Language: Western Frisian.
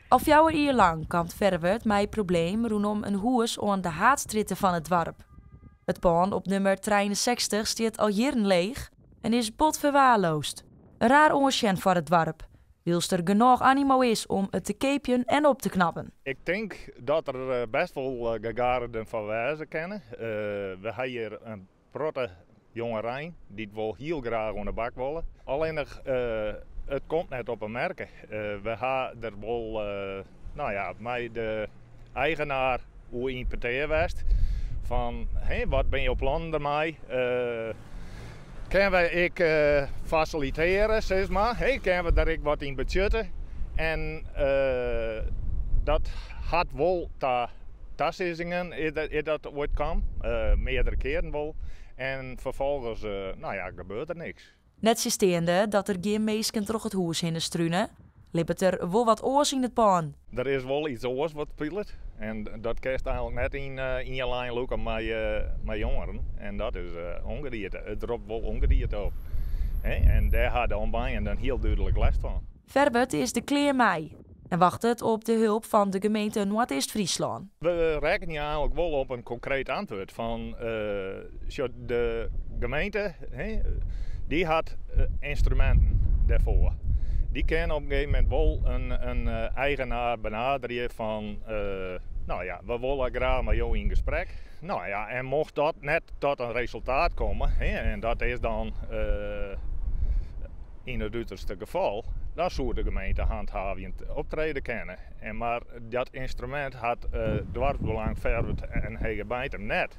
Al 4 jier lang kampt Ferwert mei probleem rûnom in hûs oan de Haadstrjitte fan it doarp. It pân op nûmer 63 stiet al jierren leech en is bot ferwaarloasd. In raar oansjen foar it doarp, wylst der genôch animo is om it te keapjen en op te knappen. Ik tink dat der bêst wol gegadigden foar wêze kinne. We ha hjir in protte jongerein dy't wol hiel graach oan de bak wolle. Allinnich it komt net op 'e merke. We ha der wol nou ja, mei de eigenaar oer yn petear west. Fan, hé, wat binne jo plannen dermei? Kinne we ek fasilitearje, sis mar? Hé, kinne we der ek wat yn betsjutte? En dat hat wol ta tasizzingen is dat oait kaam, meardere kearen wol. En ferfolgens, nou ja, gebeurt der niks. Nettsjinsteande dat der gjin minsken troch it hûs hinne strune, libbet der wol wat oars yn it pân. Der is wol iets oars wat spilet en dat kinst eigenlik net yn ien lijn lûke mei jongeren. En dat is ûngedierte. It ropt wol ûngedierte op. En dêr ha de omwenjenden hiel dúdlik lêst fan. Ferwert is der klear mei en wachtet op de help fan de gemeente Noardeast-Fryslân. We rekkenje eigenlik wol op in konkreet antwurd fan de gemeente, dy hat ynstruminten dêrfoar. Dy kin op in gegeven momint wol in eigenaar benaderje fan, nou ja, we wolle graach mei jo yn gesprek. Nou ja, en mocht dat net tot in resultaat komme, en dat is dan yn it uterste gefal, dan soe de gemeente hanthavenjend optrede kinne. En mar dat ynstrumint hat Doarpsbelang Ferwert en Hegebeintum net.